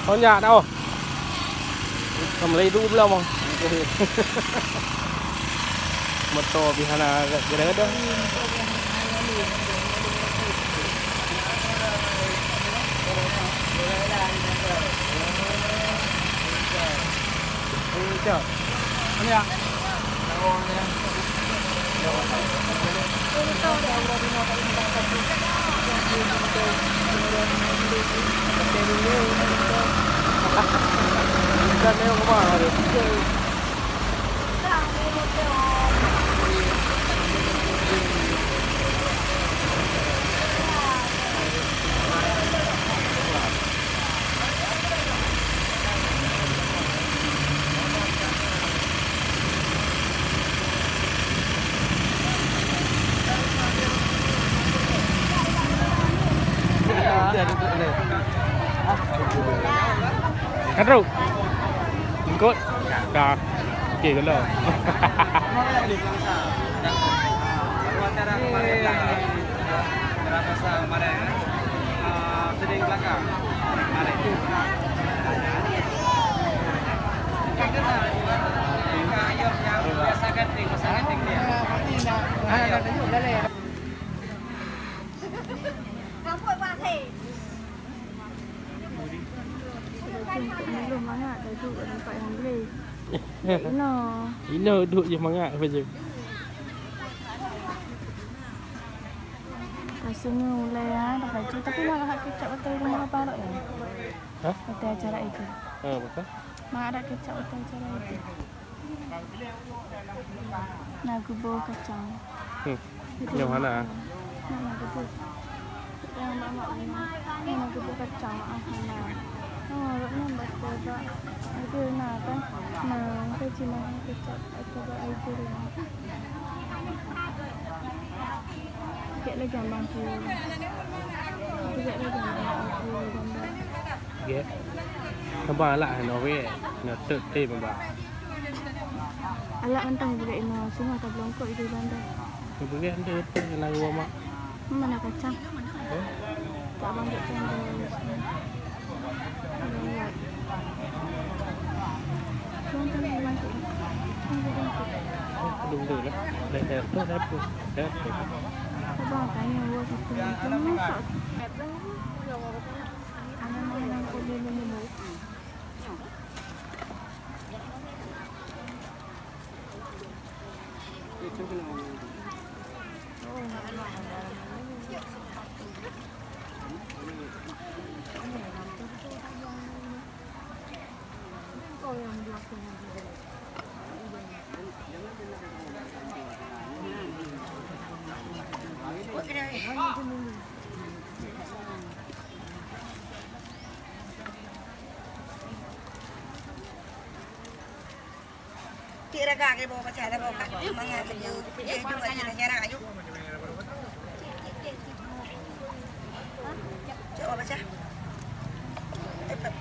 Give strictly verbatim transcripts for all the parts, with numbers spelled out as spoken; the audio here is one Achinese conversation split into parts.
Oh, nyak dah, oh. Ka mulai duek belom, oh. Moto pih hana geura-geura. Kan, Bro? Jengkot? Dah. Okey, kalau. Belum mangat dah tu kat tempat yang boleh. Inoe. Inoe duek je mangat apa je. Rasanya ulai, ha, dah baju. Tapi nak hat kecap atau rumah abang tak ya? Hah? Atau acara itu. Ha, betul. Nak ada kecap atau acara itu. Nak gubur kacang. Hmm. Jadi, nyang mana? Nak, nak gubur. Yang mak-mak rumah. Nak gubur kacang, mak, hana. Oh, rot ni baca bak. Ada nak kan? Nah, kita cina kecap atau bak air gurih. Cek lagi abang tu. Cek lagi abang tu gambar. Gét. Kaba lak hana wék, na teuk tem ba. Alak mantong juga inoe, singoh tablongkok di bandar. Kemudian tu tu lagu mak. Mana kacang? Oh. Tak banyak kacang. Banyak. Tuan tak banyak. Belum tu lah. Dah dah tu dah tu. Dah tu. Abang tanya buat itu. Kamu masak. Cik raga ke bawa pecah dah bawa kat mangat laju. Cik jumpa cik dah jarak aju. Cik bawa pecah. Cepat.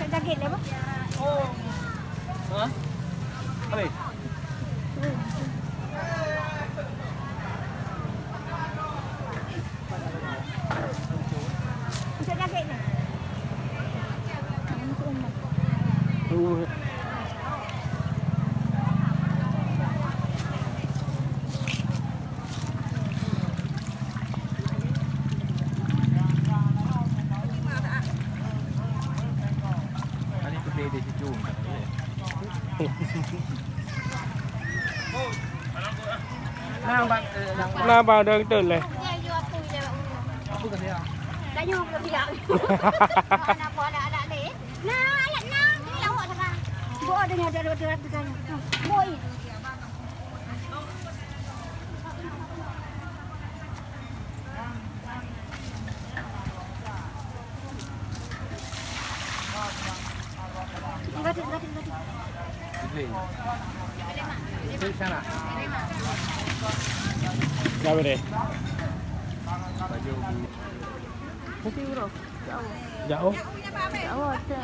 Sakit dah, Bang? Ha? Habis? Untuk sakit ni? Nah, bang, dah betul lah. Nah, alat na, ni awak salah. Bawa dengan ada dua ratus kan. Bawa. Siapa deh? Jauh. Jauh. Jauh, ada.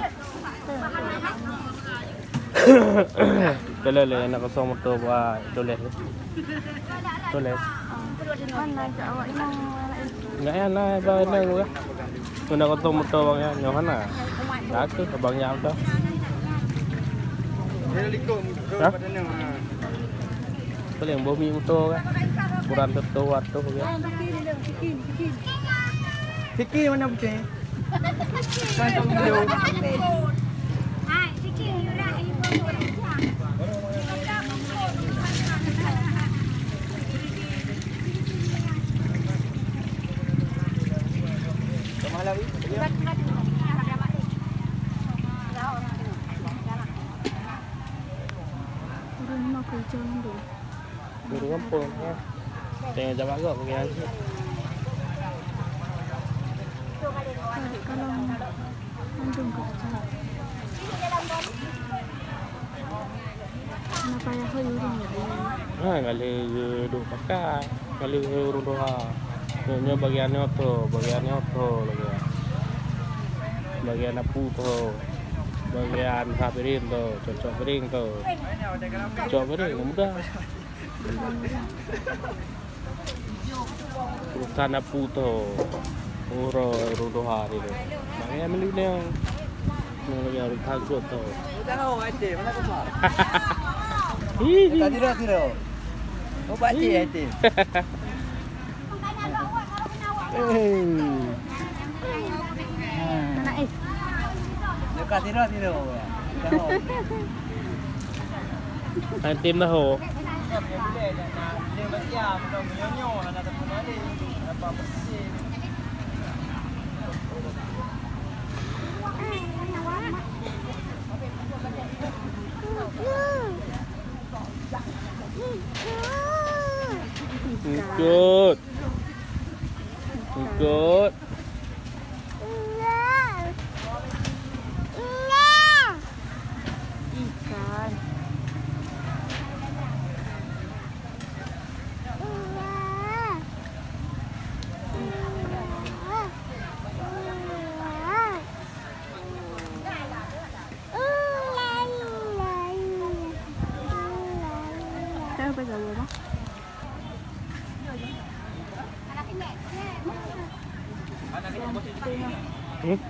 Ada. Boleh leh, nak kosong motor buat tulis. Tulis. Ah, mana jauh, inong lain. Enggak ya, nah, bang, inong, enggak. Guna kosong motor bang ya, nyoh mana? Dah tu, abang ya, udah. Hah? Paling bomi motor kan. Kurang tetuat tu kan. Siki mana putih? Kan tak boleh. Ureueng nyoe keujeueng mandum. Ureueng gampông, ya. Tengok jabat gok, bagi haji. Kalau mandum keujeueng. Kenapa ya, hoi, ureueng ya? Ha, kalau duek pakai. Ka lheueh ureueng tuha. Nyoe, nyoe bagian nyoe tho, bagian nyoe tho lagèe. Bagian apu tho. Bagian ha piring tho, cocok piring tho. Cocok piring mudah. Urusan apu tho. Uroe ureueng tuha ni tho. Bagian meuli nyoe. Nyoe lagèe ureueng takot tho. Udah ho, Aidil, mana kau? Hihi. Tadi dah kira. Oh, pakcik, Aidil. Eh. Dekat sini, sini. Hai tim dah ho. Ikut. Ikut. Ikan. Kan apa jawab, Bang? Hmm?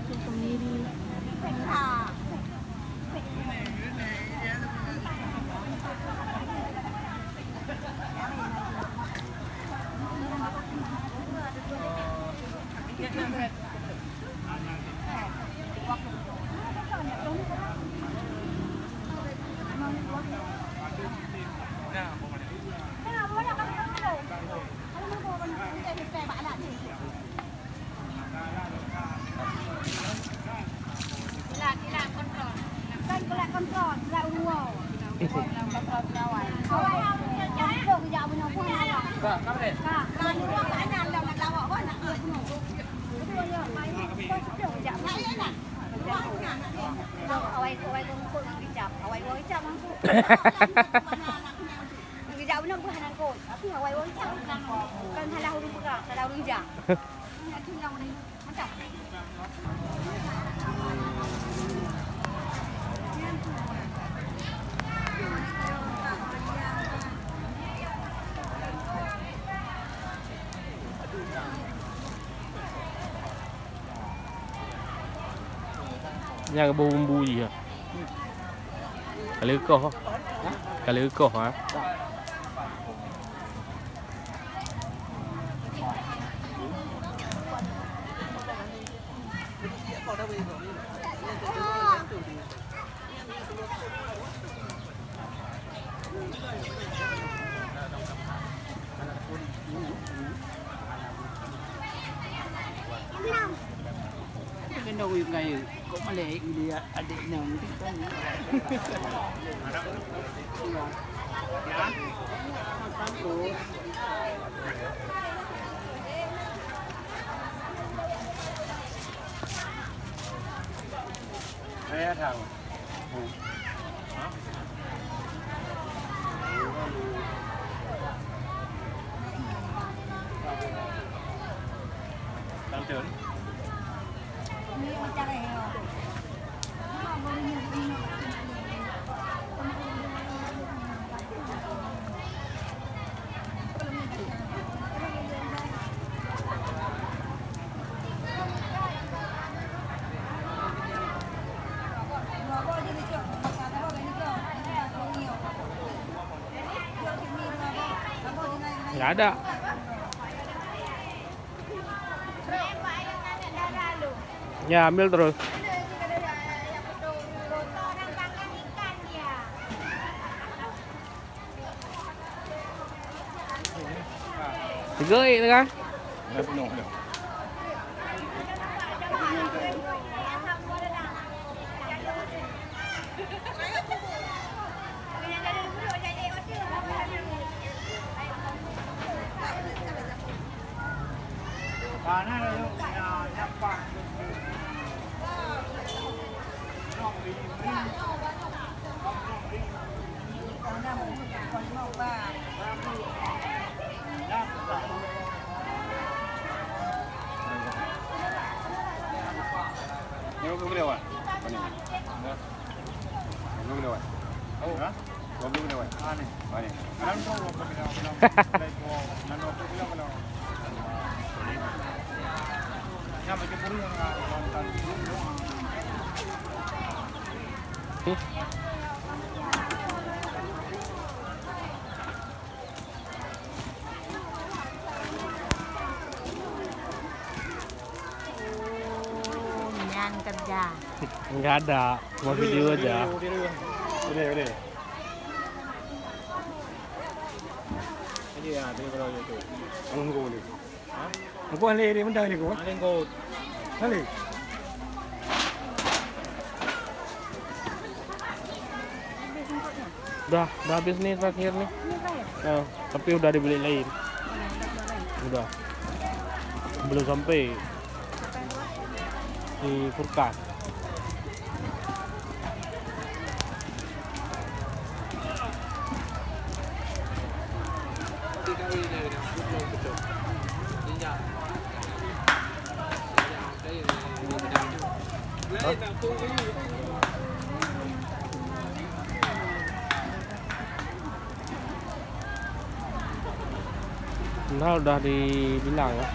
Awai, awai, kok kok kicap. Awai, awai, kicap mangkuk. Kicap beuna bukan nangkut. Tapi awai, awai, kicap. Bukan salah ureueng peugah, salah ureueng jak. Mantap. Nyang bumbu jih. Ka leukoh. Ka leukoh, ha. Kena uyup kayu. Kok malah dia adik nang? Saya tahu. Nggak ada. Ya, ambil terus. Tiga ék tengah. Dah penuh dah. Oh, nyan kerja. Nggak ada, mau video aja. Boleh, boleh. Ini ya, dia kalau itu. Tunggu ni. Aku ahli di mana ni, aku? Ahli kot. Ahli. Dah, dah habis ni terakhir ni. Ya, tapi udah dibeli lain. Udah. Belum sampai. Di Furqan. Nah, udah dibilang ya.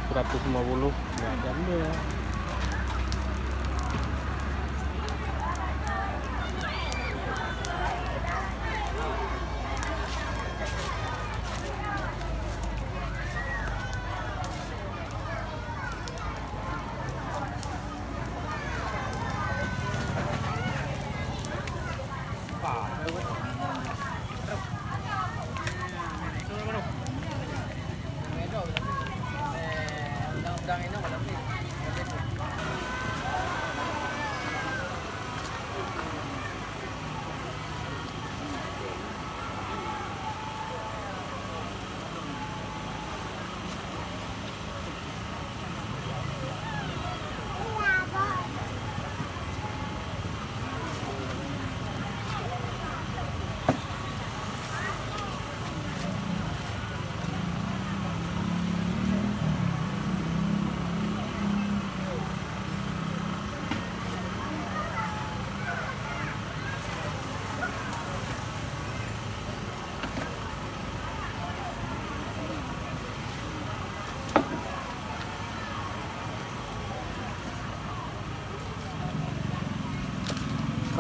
Seratus lima puluh, nggak ada ambil ya.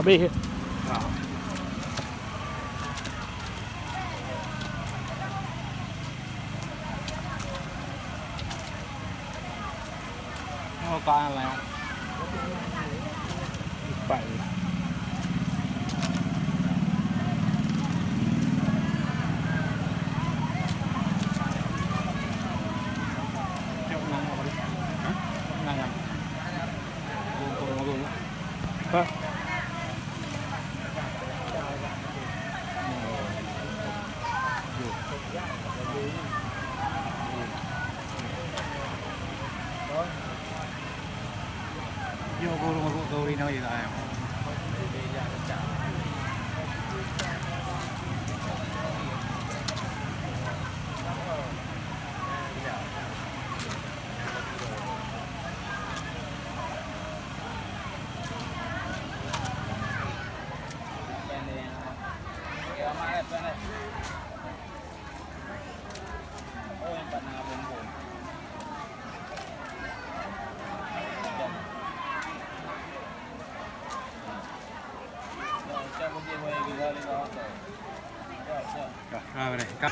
Habis. Oh, ka lawa. Empat ni. Cok nang apa ni? Hah? Cok nang apa? Bungkung-bungkung. Hah? Ah, boleh. Ka.